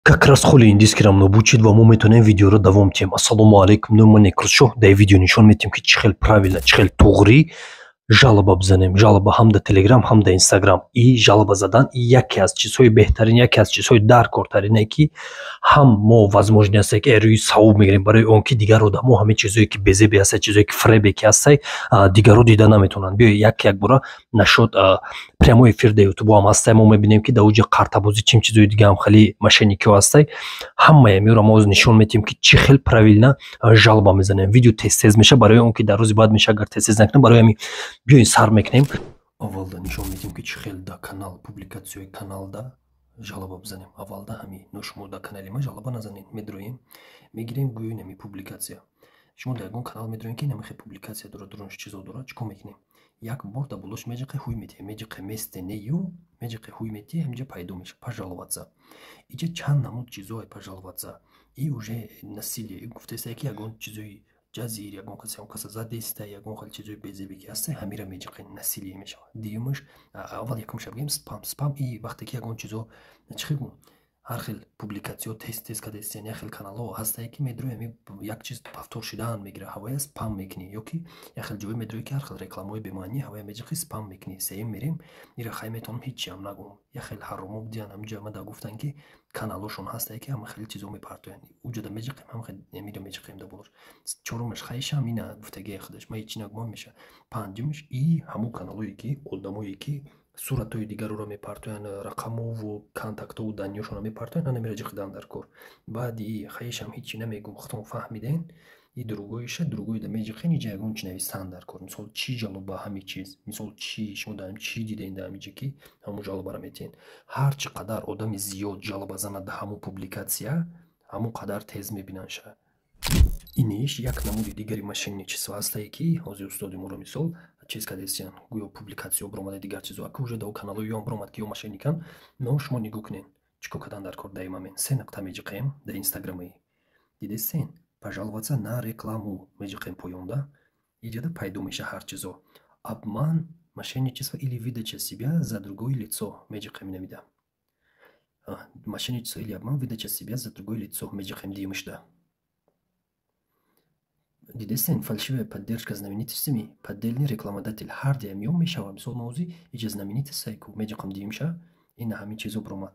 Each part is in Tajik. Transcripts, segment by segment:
Как раз холи индийскийрам нобуд шид ва мо метавонем видеоро давом диҳем. Ассалому алайкум, номи ман Некрӯзшоҳ. Дар видео нишон медиҳем, ки чӣ хел правильно, чӣ хел туғрӣ жалоба бизанем. Жалоба ҳам дар Телеграм, ҳам дар Инстаграм. И жалоба задан яке аз чизҳои беҳтарин, яке аз чизҳои даркортарине, ки ҳам мо возможность ҳасте, ки рӯи савоб мегирем, барои он ки дигар одамо ҳамин чизҳое ки безебе ҳастай, чизҳое ки фребе ки ҳастай, дигарро дида наметавонанд. Биё, як як бора нашод прямой эфир дар Ютубо ҳам ҳастай. Мо мебинем, ки дар уҷа қартабозӣ, чим чизҳои дига ҳам хеле мошенникиҳо ҳастай. Ҳамаи амиро мо нишон медиҳем, ки чӣ хел правильно жалоба мезанем. Видео тез тез меша, барои он ки дар рӯзи баъд меша, агар тез тез накунем. Барои ҳамин биёин, сар мекунем. Аввалда нишон медиҳем, ки чӣ хел дар канал, публикатсияи каналда жалоба бизанем. Аввалда ҳами, но шумо дар канали ма жалоба назанед. Медроем, мегирем, гӯё нами публикатсия. Шумо дар ягон канал медроем, ки намихе публикатсия дорад, дурунш чизо дорад. Чӣ кор мекунем? Як бор дар болош меҷиқе, ҳуй метиҳем, меҷиқе, месте нею меҷиқе, ҳуй метиҳе, ҳаминҷа пайдо меша «пожаловаться». Иҷа чанд намуд чизое «пожаловаться» и уже насилие гуфтаеста, ки ягон чизои ҷазир, ягон касе ягон каса задеста, ягон хел чизои безебе ки ҳаста, ҳамира меҷиқе, насилие мешавад. Дуюмаш, аввал якумша бигем, спам. Спам и вақте ки ягон чизо, чӣ хел гум, ҳар хел публикатсиё тез тез кадестиян, як хел каналҳо ҳастае, ки медрои, ҳами як чиз повтор шидаан мегира, ҳавая спам мекунӣ, ё ки як хел ҷое медрои, ки ҳар хел рекламаҳои бемаънӣ, ҳавая меҷиқӣ, спам мекунӣ. Сеюм мерем, ира хай метавонам ҳечиам нагӯм, як хел ҳаромо будиян ҳаминҷо омада гуфтанд, ки каналҳошон ҳастае, ки ҳама хеле чизо мепартоянд, уҷода меҷиқем, ҳама мира меҷиқем дар болош. Чорумаш хайшам ина гуфтагии худаш, ма ҳечи нагумам меша. Панҷумаш и ҳамун каналҳое, ки одамое, ки суратҳои дигарро мепартоянд, рақамову контактову данныеҳошонро мепартоянд, ана мера ҷиқидан дар кор. Баъди хаишам ҳечи намегум, худтон фаҳмиден. И другойша, другойда меҷиқен, иҷа ягон чи нависан дар кор. Мисол, чӣ жалоба, ҳами чиз, мисол, чӣ шумо дар чӣ дидем дар ҳамиҷа, ки ҳамун жалобаро метиҳен. Ҳар чӣ қадар одами зиёд жалоба занад дар ҳамун публикатсия, ҳамон қадар тез мебинанд ша. Иниш як намуди дигари мошенничество ҳастае, ки ҳозир устоди моро, мисол, чиз кардестиян, гӯё публикатсиё биромада, дигар чизо, ака уже дар каналҳо ём биромад, ки ё мошенникан. Но шумо нигоҳ кунед, чӣ кор кардан дар кор. Дар момент се нуқта меҷиқем дар Инстаграмаи, дидестен, «пожаловаться на рекламу» меҷиқем, поёнда иҷода пайдо меша ҳар чизо, обман, мошенничество или выдача себя за другое лицо меҷиқем, инамида мошенничество или обман, выдача себя за другое лицо меҷиқем. Диюмишда дидестен, фальшивая поддержка знаменитостями, поддельный рекламодатель, ҳар диам ё мешава. Мисол, мавзӯи иҷа знаменитостайку меҷиқам, диюмша ина ҳамин чизо биромад.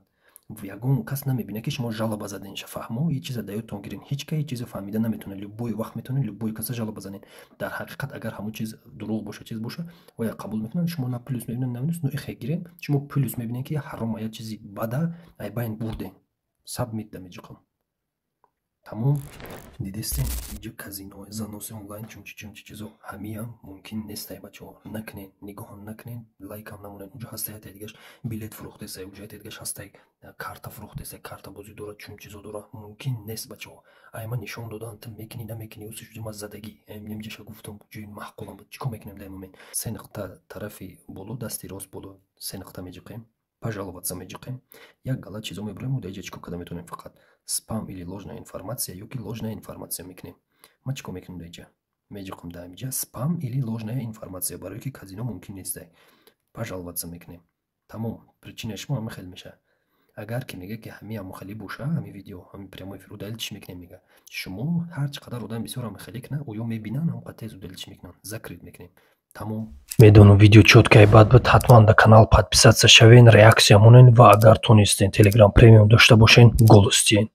Ягон кас намебинад, ки шумо жалоба заденша, фаҳмо? Ҳеҷ чиза да ёдтон гирен, ҳеҷ ка ҳеҷ чизо фаҳмида наметавонад. Любой вақт метавонед любой каса жалоба занед. Дар ҳақиқат, агар ҳамон чиз дурӯғ боша, чиз боша, оя қабул мекунанд, шумо на плюс мебинанд, на минус. Но ихе гирем, шумо плюс мебинед, ки ҳарома, як чизи бада ай байн бурдем. Submit да меҷиқам, тамом. Дидестем, иҷо казино, заноси онлайн, чунчи чунчи чизо, ҳамиам мумкин нестай, бачаҳо, накунен, нигоҳам накунен, лайкам намонен. Уҷо ҳастай ҳате дигаш билет фурӯхтесай, уҷо ҳате дигаш ҳастай карта фурӯхтесай, карта бозӣ дорад, чун чизо дорад. Мумкин нест, бачаҳо. Ай ман нишон додан, ту мекунӣ, намекунӣ, усишуди ма задагӣ немҷаша гуфтам, ҷои маъқулам буд. Чӣ кор мекунем дар момент? Се нуқта тарафи боло, дасти рост боло, се нуқта меҷиқем, «пожаловаться» меҷиқем, як гала чизо мебурем. Дар иҷа чӣ кор карда метавонем? Фақат спам или ложная информация ё ки ложная информация мекунем. Ма чӣ кор мекунем дар иҷа? Меҷиқам дар инҷа спам или ложная информация, барое ки казино мумкин нестай. Пожаловаться мекунем, тамом. Причинаи шумо ҳама хел меша. Агар ки мега, ки ҳами ҳамохелӣ боша, ҳами видео, ҳами прямой эфир удалить мекунем, мега шумо ҳар чӣ қадар одам бисёр ҳамихелӣ кунад, оё мебинанд, ҳамқа тез удалить мекунанд. Закрыть мекунем, тамом. Медонам, видео чёткай бад буд. Ҳатман дар канал подписаться шавен, реаксия монен ва агар тонистен, Телеграм Премиум дошта бошен, голос диҳен.